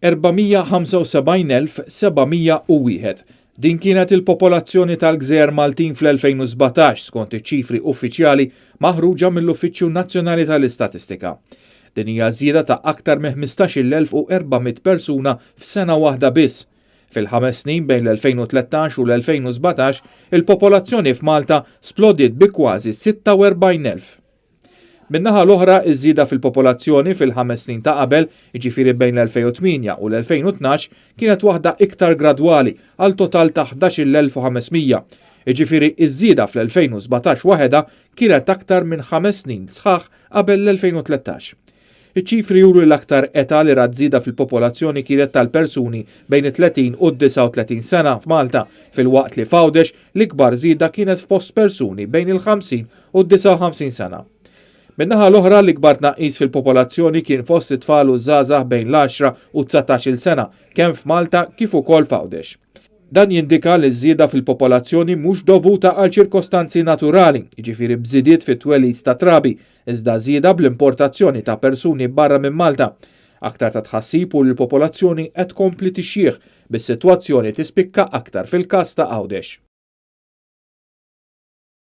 475,701. Din kienet il-popolazzjoni tal-Gżejjer Maltin fl-2017 skont iċ-ċifri uffiċjali maħruġa mill-Uffiċċju Nazzjonali tal-Istatistika. Din hija żieda ta' aktar minn 15,400 persuna f'sena waħda biss. Fil-ħames snin bejn l-2013 u l-2017, il-popolazzjoni f'Malta splodiet bi kważi 46,000. Min-naħa l-oħra, iż-żieda fil-popolazzjoni fil-ħames snin ta' qabel, jiġifieri bejn l-2008 u l-2012, kienet waħda iktar gradwali għal total ta' 11,500. Jiġifieri iż-żieda fl-2017 waħedha kienet aktar minn ħames snin sħaħ qabel l-2013. Iċ-ċifri juru l-aktar età li rat żieda fil-popolazzjoni kienet tal-persuni bejn it-30 u d-39 sena f'Malta, filwaqt li f'Għawdex l-ikbar żieda kienet fost persuni bejn il-50 u d-59 sena. Min-naħa l-oħra l-ikbar tnaqqis fil-popolazzjoni kien fost it-tfal u żgħażagħ bejn l-10 u 19-il sena, kemm f'Malta kif ukoll f'Għawdex. Dan jindika li ż-żieda fil-popolazzjoni mhux dovuta għal ċirkostanzi naturali, jiġifieri b'żidiet fit-twelid ta' trabi, iżda żieda bl-importazzjoni ta' persuni barra minn Malta. Aktar ta' tħassib hu li l-popolazzjoni qed tkompli tixjieħ, bis-sitwazzjoni tispikka aktar fil-każ ta' Għawdex.